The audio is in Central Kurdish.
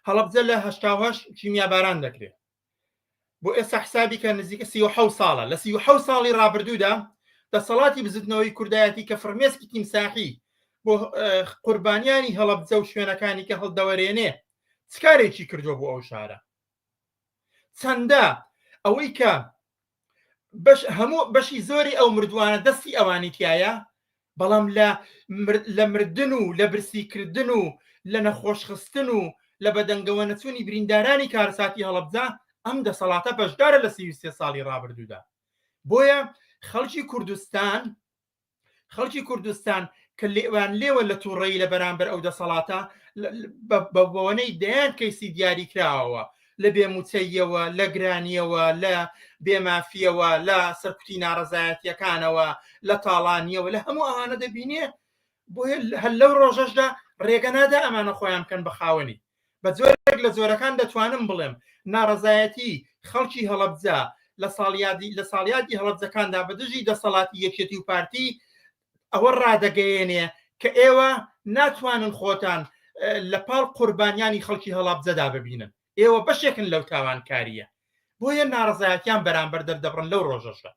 هەڵەبجە لە 88 کیمیاباران دەکرێت بۆ ئێستا حسابی کە نزیکە 37 ساڵە لە 37 ساڵی ڕابردوودا دەسەڵاتی بزوتنەوەی کوردایەتی کە فرمێسکی تیمساحی بۆ قوربانیانی هەڵەبجە و شوێنەکانی کە هەڵدەوەرێنێ چ کارێکی کردووە بۆ ئەو شارە چەندە ئەوەی کە بەش هەموو بەشی زۆری ئەو مردووانە دەستی ئەوانی تایە بەڵام لە لە مردن و لە برسیکردن و لە نەخۆشخستن و لە بەدەنگەوە نەچوونی بریندارانی کارەساتی هەڵەبجە ئەم دەسەڵاتە بەشدارە لە 33 ساڵی ڕابردوودا بۆیە خەڵکی کوردستان خەڵکی کوردستان کە لێوان لێوە لە تووڕەیی لە بەرامبەر ئەو دەسەڵاتە بە بۆنەی دەیان کەیسی دیاریکراوەوە لە بێموچەییەوە لە گرانیەوە لە بێمافیەوە لە سەرکوتی ناڕەزایەتیەکانەوە لە تاڵانیەوە لە هەموو ئەوانە دەبینێ بۆیە هەر لەو ڕۆژەشدا ڕێگە نادا ئەمانە خۆیان بکەن بە خاوەنی بە جۆرێک لە جۆرەکان دەتوانم بڵێم ناڕەزایەتی خەڵکی هەڵەبجە لە ساڵیادی لە ساڵیادی هەڵەبجەکاندا بە دژی دەسەڵاتی یەکێتی و پارتی ئەوە ڕادەگەیەنێ کە ئێوە ناتوانن خۆتان لە پاڵ قوربانیانی خەڵکی هەڵابجەدا ببینن ئێوە بەشێکن لەو تاوانکاریە بۆیە ناڕەزایەتیان بەرامبەر دەردەبڕن لەو ڕۆژەشدا.